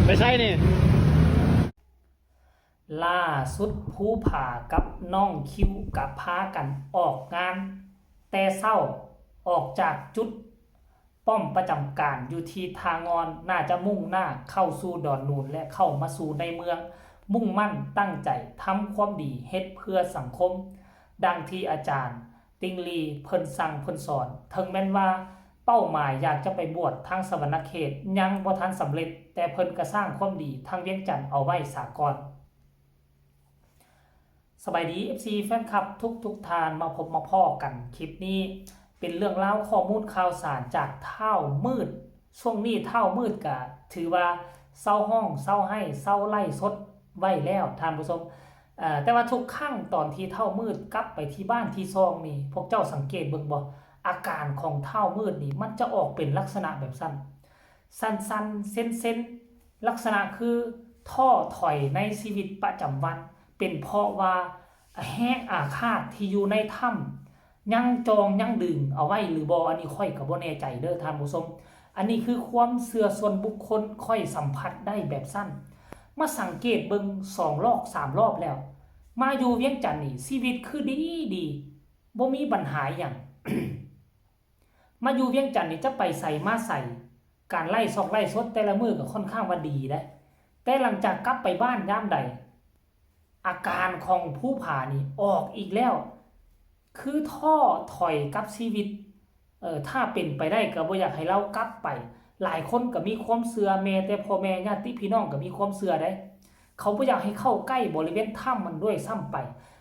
ໄປໃສນີ້? ລ່າສຸດພູຜາກັບນ້ອງຄິວກະພາກັນອອກງານແຕ່ເຊົ້າ, ອອກຈາກຈຸດປ້ອມປະຈຳການຢູ່ທີ່ທ່າງ່ອນ, ໜ້າຈະມຸ່ງໜ້າເຂົ້າສູ່ດອນນູນ ແລະ ເຂົ້າມາສູ່ໃນເມືອງ, ມຸ່ງໝັ້ນຕັ້ງໃຈທຳຄວາມດີເຮັດເພື່ອສັງຄົມ, ດັ່ງທີ່ອາຈານ ຕິງລີເພິ່ນສັ່ງເພິ່ນສອນ. ເຖິງແມ່ນວ່າເປົ້າໝາຍຢາກຈະໄປບວດທາງສະຫວັນນະເຂດຍັງບໍ່ທັນສຳເລັດ, ແຕ່ເພິ່ນກະສ້າງຄວາມດີທາງວຽງຈັນເອົາໄວ້ສາກ່ອນ. ສະບາຍດີ ເອັຟຊີ ແຟນຄລັບທຸກໆທ່ານ, ມາພົບມາພໍ້ກັນຄລິບນີ້ ເປັນເລື່ອງລາວຂໍ້ມູນຂ່າວສານຈາກທ້າວມືດ. ຊ່ວງນີ້ທ້າວມືດກະຖືວ່າເຊົາຮ້ອງເຊົາໄຫ້ເຊົາໄລຟ໌ສົດໄວ້ແລ້ວທ່ານຜູ້ຊົມ. ເອີ ແຕ່ວ່າທຸກຄັ້ງຕອນທີ່ທ້າວມືດກັບໄປທີ່ບ້ານທີ່ຊ່ອງນີ້ ພວກເຈົ້າສັງເກດເບິ່ງບໍ່? ອາການຂອງທ້າວມືດນີ້ມັນຈະອອກເປັນລັກສະນະແບບຊັ້ນ, ສັ່ນໆເຊັນໆ, ລັກສະນະຄືທໍ້ຖອຍໃນຊີວິດປະຈຳວັນ, ເປັນເພາະວ່າແຮງອາຄາດທີ່ຢູ່ໃນຖ້ຳ ຍັງຈ່ອງຍັງດຶງເອົາໄວ້ຫຼືບໍ່, ອັນນີ້ຂ້ອຍກໍບໍ່ແນ່ໃຈເດີ້ທ່ານຜູ້ຊົມ. ອັນນີ້ຄືຄວາມເຊື່ອສ່ວນບຸກຄົນ, ຂ້ອຍສຳຜັດໄດ້ແບບຊັ້ນ. ມາສັງເກດເບິ່ງສອງລອບສາມລອບແລ້ວ, ມາຢູ່ວຽງຈັນນີ້ຊີວິດຄືດີໆ, ບໍ່ມີບັນຫາຫຍັງ. ມາຢູ່ວຽງຈັນນີ້ຈະໄປໃສມາໃສ, ການໄລຟ໌ຊອກໄລຟ໌ສົດແຕ່ລະມື້ກໍຄ່ອນຂ້າງວ່າດີເດ້. ແຕ່ຫຼັງຈາກກັບໄປບ້ານຍາມໃດ, ອາການຂອງພູຜານີ້ອອກອີກແລ້ວ, ຄືທໍ້ຖອຍກັບຊີວິດ. ເອີ ຖ້າເປັນໄປໄດ້ກໍບໍ່ຢາກໃຫ້ລາວກັບໄປ. ຫຼາຍຄົນກໍມີຄວາມເຊື່ອ, ແມ້ແຕ່ພໍ່ແມ່ຍາດຕິພີ່ນ້ອງກໍມີຄວາມເຊື່ອໃດ໋, ເຂົາບໍ່ຢາກໃຫ້ເຂົ້າໃກ້ບໍລິເວນຖ້ຳມັນດ້ວຍຊ້ຳໄປ.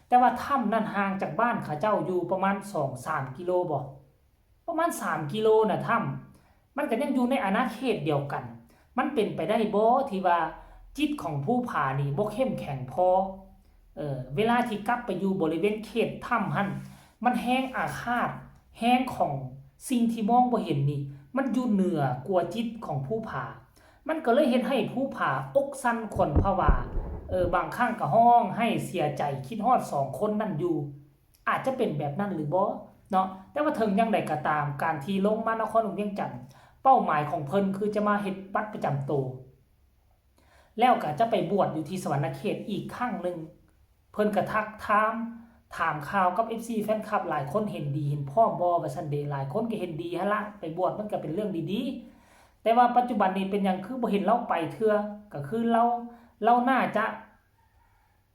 ແຕ່ວ່າຖ້ຳນັ້ນຫ່າງຈາກບ້ານເຂົາເຈົ້າຢູ່ປະມານສອງສາມກິໂລບໍ? ປະມານສາມກິໂລນະຖ້ຳ, ມັນກໍຍັງຢູ່ໃນອານາເຂດດຽວກັນ. ມັນເປັນໄປໄດ້ບໍ່ທີ່ວ່າຈິດຂອງພູຜານີ້ບໍ່ເຂັ້ມແຂງພໍ? ເອີ ເວລາທີ່ກັບໄປຢູ່ບໍລິເວນເຂດຖ້ຳຫັ້ນ, ມັນແຮງອາຄາດ, ແຮງຂອງສິ່ງທີ່ມອງບໍ່ເຫັນນີ້, ມັນຢູ່ເໜືອກວ່າຈິດຂອງພູຜາ. ມັນກໍເລີຍເຮັດໃຫ້ພູຜາອົກສັ່ນຂວັນຜະວາ. ເອີ ບາງຄັ້ງກໍຮ້ອງໄຫ້ເສຍໃຈ, ຄິດຮອດສອງຄົນນັ້ນຢູ່. ອາດຈະເປັນແບບນັ້ນຫຼືບໍ່ເນາະ? ແຕ່ວ່າເຖິງຢ່າງໃດກໍຕາມ, ການທີ່ລົງມານະຄອນຫຼວງວຽງຈັນ, ເປົ້າໝາຍຂອງເພິ່ນຄືຈະມາເຮັດບັດປະຈຳໂຕ, ແລ້ວກໍຈະໄປບວດຢູ່ທີ່ສະຫວັນນະເຂດອີກຄັ້ງໜຶ່ງ. ເພິ່ນກໍທັກຖາມ, ຖາມຂ່າວກັບເອັຟຊີແຟນຄລັບ, ຫຼາຍຄົນເຫັນດີເຫັນພ້ອມບໍ່ວ່າຊັ້ນເດ. ຫຼາຍຄົນກໍເຫັນດີຫັ້ນລະ, ໄປບວດມັນກໍເປັນເລື່ອງດີໆ. ແຕ່ວ່າປັດຈຸບັນນີ້ເປັນຫຍັງຄືບໍ່ເຫັນລາວໄປເທື່ອ? ກໍຄືລາວ, ລາວໜ້າຈະ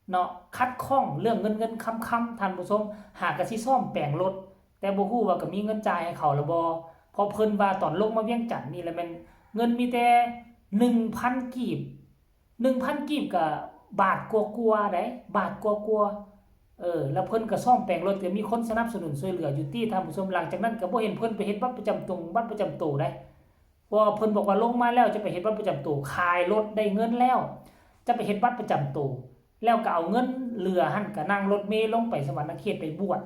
ເນາະ, ຂັດຂ້ອງເລື່ອງເງິນເງິນຄຳຄຳ ທ່ານຜູ້ຊົມ. ຫາກະຊິສ້ອມແປງລົດ, ແຕ່ບໍ່ຮູ້ວ່າກະມີເງິນຈ່າຍໃຫ້ເຂົາລະບໍ່? ເພາະເພິ່ນວ່າຕອນລົງມາວຽງຈັນນີ້ລະແມ່ນເງິນມີແຕ່ໜຶ່ງພັນກີບ, ໜຶ່ງພັນກີບກະບາດກວ່າໆໃດ໋, ບາດກວ່າໆ. ເອີ ລະເພິ່ນກະສ້ອມແປງລົດ, ກະມີຄົນສະໜັບສະໜູນຊ່ວຍເຫຼືອຢູ່ຕິ ທ່ານຜູ້ຊົມ. ຫຼັງຈາກນັ້ນກະບໍ່ເຫັນເພິ່ນໄປເຮັດບັດປະຈຳຕົງ ບັດປະຈຳໂຕໃດ໋. ເພາະວ່າເພິ່ນບອກວ່າລົງມາແລ້ວຈະໄປເຮັດບັດປະຈຳໂຕ, ຂາຍລົດໄດ້ເງິນແລ້ວ ຈະໄປເຮັດບັດປະຈຳໂຕ, ແລ້ວກໍເອົາເງິນເຫຼືອຫັ້ນກໍນັ່ງລົດເມລົງໄປສະຫວັນນະເຂດໄປບວດ.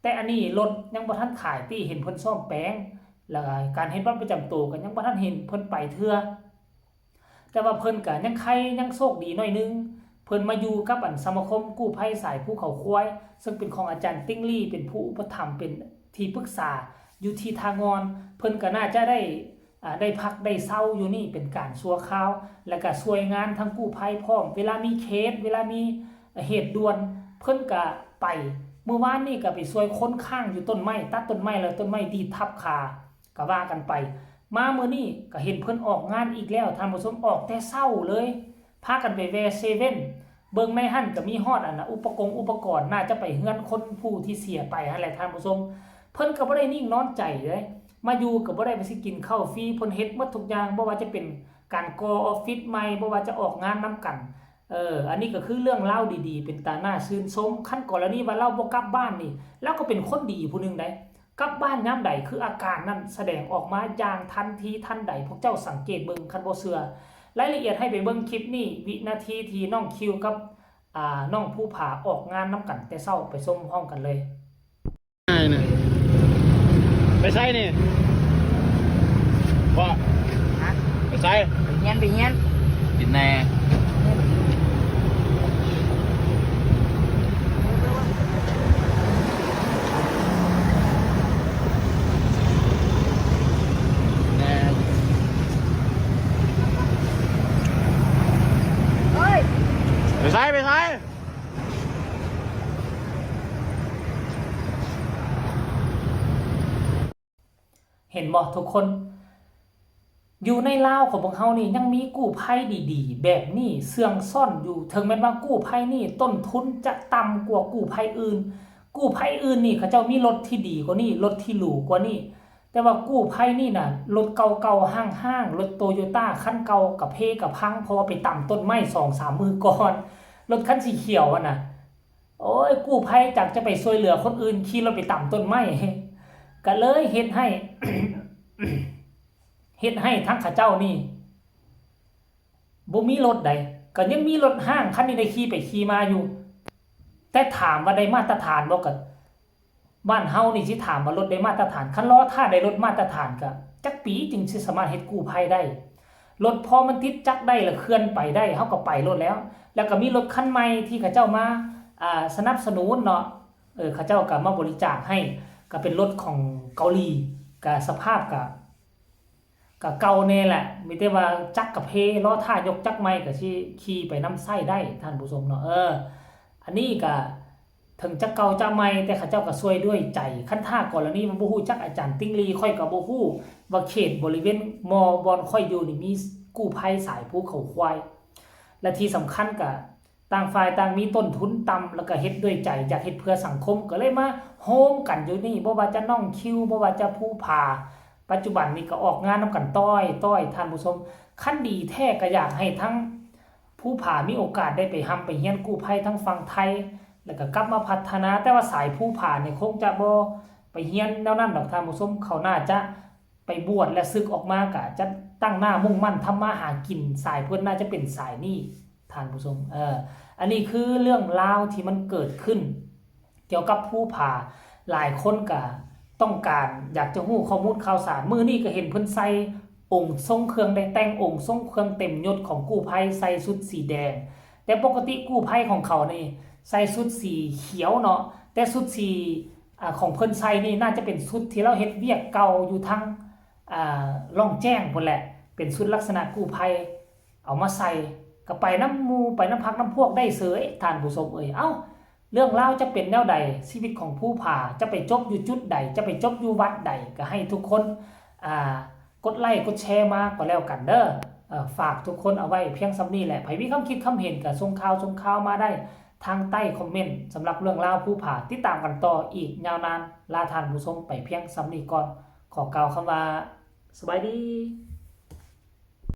ແຕ່ອັນນີ້ລົດຍັງບໍ່ທັນຂາຍຕິ, ເຫັນເພິ່ນສ້ອມແປງ, ແລ້ວການເຮັດບັດປະຈຳໂຕກໍຍັງບໍ່ທັນເຫັນເພິ່ນໄປເທື່ອ. ແຕ່ວ່າເພິ່ນກໍຍັງໄຄ ຍັງໂຊກດີໜ້ອຍໜຶ່ງ, ເພິ່ນມາຢູ່ກັບອັນສະມາຄົມກູ້ໄພສາຍພູເຂົາຄວາຍ, ເຊິ່ງເປັນຂອງອາຈານຕິງລີ ເປັນຜູ້ອຸປະຖຳ ເປັນທີ່ປຶກສາຢູ່ທີ່ທ່າງ່ອນ. ເພິ່ນກໍໜ້າຈະໄດ້ ອາ ໄດ້ພັກໄດ້ເຊົາຢູ່ນີ້ເປັນການຊົ່ວຄາວ ແລ້ວກະຊ່ວຍງານທາງກູ້ໄພພ້ອມ ເວລາມີເຄສ ເວລາມີເຫດດ່ວນ ເພິ່ນກະໄປ. ມື້ວານນີ້ກະໄປຊ່ວຍຄົນຄ້າງຢູ່ຕົ້ນໄມ້ ຕັດຕົ້ນໄມ້ ແລ້ວຕົ້ນໄມ້ດີດທັບຂາ ກະວ່າກັນໄປ. ມາມື້ນີ້ກະເຫັນເພິ່ນອອກງານອີກແລ້ວທ່ານຜູ້ຊົມ, ອອກແຕ່ເຊົ້າເລີຍ ພາກັນໄປແວ່ເຊເວັ່ນ ເບິ່ງໃນຫັ້ນກະມີຮອດອັນນະ ອຸປະກົງອຸປະກອນ ໜ້າຈະໄປເຮືອນຄົນຜູ້ທີ່ເສຍໄປຫັ້ນແຫຼະທ່ານຜູ້ຊົມ. ເພິ່ນກໍບໍ່ໄດ້ນິ່ງນອນໃຈເດ້ ມາຢູ່ກໍບໍ່ໄດ້ວ່າຊິກິນເຂົ້າຟຣີ, ເພິ່ນເຮັດໝົດທຸກຢ່າງ ບໍ່ວ່າຈະເປັນການກໍ່ອອບຟິດໃໝ່ ບໍ່ວ່າຈະອອກງານນຳກັນ. ເອີ ອັນນີ້ກໍຄືເລື່ອງລາວດີໆ ເປັນຕາໜ້າຊື່ນຊົມ. ຄັນກໍລະນີວ່າລາວບໍ່ກັບບ້ານນີ້ ລາວກໍເປັນຄົນດີຜູ້ໜຶ່ງໃດ໋. ກັບບ້ານຍາມໃດ ຄືອາການນັ້ນສະແດງອອກມາຢ່າງທັນທີທັນໃດ. ພວກເຈົ້າສັງເກດເບິ່ງ ຄັນບໍ່ເຊື່ອ. ລາຍລະອຽດໃຫ້ໄປເບິ່ງຄລິບນີ້ ວິນາທີທີ່ນ້ອງຄິວກັບ ອາ ນ້ອງພູຜາອອກງານນຳກັນແຕ່ເຊົ້າ. ໄປຊົມພ້ອມກັນເລີຍ. ໄປໃສນີ້? ບໍ່. ຮະ? ໄປໃສ? ໄປຮຽນ ໄປຮຽນ. ກິນແນ່. ແນ່. ໄປ ໄປໃສ? ເຫັນບໍ່ທຸກຄົນ? ຢູ່ໃນລາວຂອງພວກເຮົານີ້ ຍັງມີກູ້ໄພດີໆແບບນີ້ເຊື່ອງຊ້ອນຢູ່. ເຖິງແມ່ນວ່າກູ້ໄພນີ້ຕົ້ນທຶນຈະຕ່ຳກວ່າກູ້ໄພອື່ນ, ກູ້ໄພອື່ນນີ້ເຂົາເຈົ້າມີລົດທີ່ດີກວ່ານີ້, ລົດທີ່ຫຼູກວ່ານີ້, ແຕ່ວ່າກູ້ໄພນີ້ນະ ລົດເກົ່າໆ ຮ້າງໆ, ລົດໂຕໂຍຕ້າຄັນເກົ່າກະເພກະພັງ ເພາະວ່າໄປຕຳຕົ້ນໄມ້ສອງສາມມື້ກ່ອນ, ລົດຄັນສີຂຽວຫັ້ນນະ. ໂອ້ຍ ກູ້ໄພຈັກຈະໄປຊ່ວຍເຫຼືອຄົນອື່ນ, ຂີ່ລົດໄປຕຳຕົ້ນໄມ້ ກະເລີຍເຮັດໃຫ້ ເຮັດໃຫ້ທາງເຂົາເຈົ້ານີ້ບໍ່ມີລົດໃດ, ກະຍັງມີລົດຮ້າງຄັນນີ້ໄດ້ຂີ່ໄປຂີ່ມາຢູ່. ແຕ່ຖາມວ່າໄດ້ມາດຕະຖານບໍ່? ກະ ບ້ານເຮົານີ້ຊິຖາມວ່າລົດໄດ້ມາດຕະຖານ, ຄັນລໍຖ້າໄດ້ລົດມາດຕະຖານກະຈັກປີຈຶ່ງຊິສາມາດເຮັດກູ້ໄພໄດ້? ລົດພໍມັນຕິດຈັກໄດ້ ລະເຄື່ອນໄປໄດ້ ເຮົາກະໄປໂລດແລ້ວ. ລະກະມີລົດຄັນໃໝ່ທີ່ເຂົາເຈົ້າມາ ອ່າ ສະໜັບສະໜູນເນາະ, ເອີ ເຂົາເຈົ້າກະມາບໍລິຈາກໃຫ້, ກະເປັນລົດຂອງເກົາຫຼີ, ກະສະພາບກະ ກະເກົ່າແນ່ແຫຼະ, ມີແຕ່ວ່າຈັກກະເພ, ລໍຖ້າຍົກຈັກໃໝ່ກະຊິຂີ່ໄປນຳໃຊ້ໄດ້ ທ່ານຜູ້ຊົມເນາະ. ເອີ ອັນນີ້ກະເຖິງຈະເກົ່າຈະໃໝ່ ແຕ່ເຂົາເຈົ້າກະຊ່ວຍດ້ວຍໃຈ. ຄັນຖ້າກໍລະນີວ່າບໍ່ຮູ້ຈັກອາຈານຕິ່ງລີ, ຂ້ອຍກະບໍ່ຮູ້ວ່າເຂດບໍລິເວນ ມ ບ່ອນຂ້ອຍຢູ່ນີ້ມີກູ້ໄພສາຍພູເຂົາຄວາຍ. ແລະທີ່ສຳຄັນກະ ຕ່າງຝ່າຍຕ່າງມີຕົ້ນທຶນຕ່ຳ ແລ້ວກະເຮັດດ້ວຍໃຈ ຢາກເຮັດເພື່ອສັງຄົມ ກະເລີຍມາໂຮມກັນຢູ່ນີ້, ບໍ່ວ່າຈະໜອງຄິວ ບໍ່ວ່າຈະພູຜາ, ປັດຈຸບັນນີ້ກະອອກງານນຳກັນຕ້ອຍໆ ທ່ານຜູ້ຊົມ. ຄັນດີແທ້ກະຢາກໃຫ້ທັງພູຜາມີໂອກາດໄດ້ໄປຮ່ຳໄປຮຽນກູ້ໄພທາງຝັ່ງໄທ ແລ້ວກະກັບມາພັດທະນາ, ແຕ່ວ່າສາຍພູຜານີ້ຄົງຈະບໍ່ໄປຮຽນແນວນັ້ນດອກ ທ່ານຜູ້ຊົມ. ເຂົາໜ້າຈະ ໄປບວດແລະສຶກອອກມາກະຈະຕັ້ງໜ້າມຸ່ງໝັ້ນທຳມາຫາກິນ, ສາຍເພິ່ນໜ້າຈະເປັນສາຍນີ້ ທ່ານຜູ້ຊົມ. ເອີ ອັນນີ້ຄືເລື່ອງລາວທີ່ມັນເກີດຂຶ້ນກ່ຽວກັບພູຜາ, ຫຼາຍຄົນກະຕ້ອງການຢາກຈະຮູ້ຂໍ້ມູນຂ່າວສານ. ມື້ນີ້ກະເຫັນເພິ່ນໃສ່ອົງຊົງເຄື່ອງ ໄດ້ແຕ່ງອົງຊົງເຄື່ອງເຕັມຍົດຂອງກູ້ໄພ ໃສ່ຊຸດສີແດງ, ແຕ່ປົກກະຕິກູ້ໄພຂອງເຂົານີ້ໃສ່ຊຸດສີຂຽວເນາະ, ແຕ່ຊຸດສີ ອາ ຂອງເພິ່ນໃສ່ນີ້ໜ້າຈະເປັນຊຸດທີ່ລາວເຮັດວຽກເກົ່າຢູ່ທາງ ອາ ລ່ອງແຈ້ງພຸ້ນແຫຼະ, ເປັນຊຸດລັກສະນະກູ້ໄພເອົາມາໃສ່ ກະໄປນຳໝູ່ໄປນຳພັກນຳພວກໄດ້ເສີຍ ທ່ານຜູ້ຊົມເອີຍ. ເອົ້າ ເລື່ອງລາວຈະເປັນແນວໃດ? ຊີວິດຂອງພູຜາຈະໄປຈົບຢູ່ຈຸດໃດ? ຈະໄປຈົບຢູ່ວັດໃດ? ກະໃຫ້ທຸກຄົນ ອາ ກົດໄລ້ກົດແຊມາກໍແລ້ວກັນເດີ. ເອີ ຝາກທຸກຄົນເອົາໄວ້ພຽງສ່ຳນີ້ແຫຼະ. ໃຜມີຄຳຄິດຄຳເຫັນກະສົ່ງຂ່າວ ສົ່ງຂ່າວມາໄດ້ທາງໃຕ້ຄອມເມັນ. ສຳລັບເລື່ອງລາວພູຜາ ຕິດຕາມກັນຕໍ່ອີກຍາວນານ. ລາທ່ານຜູ້ຊົມໄປພຽງສ່ຳນີ້ກ່ອນ. ຂໍກ່າວຄຳວ່າ ສະບາຍດີ.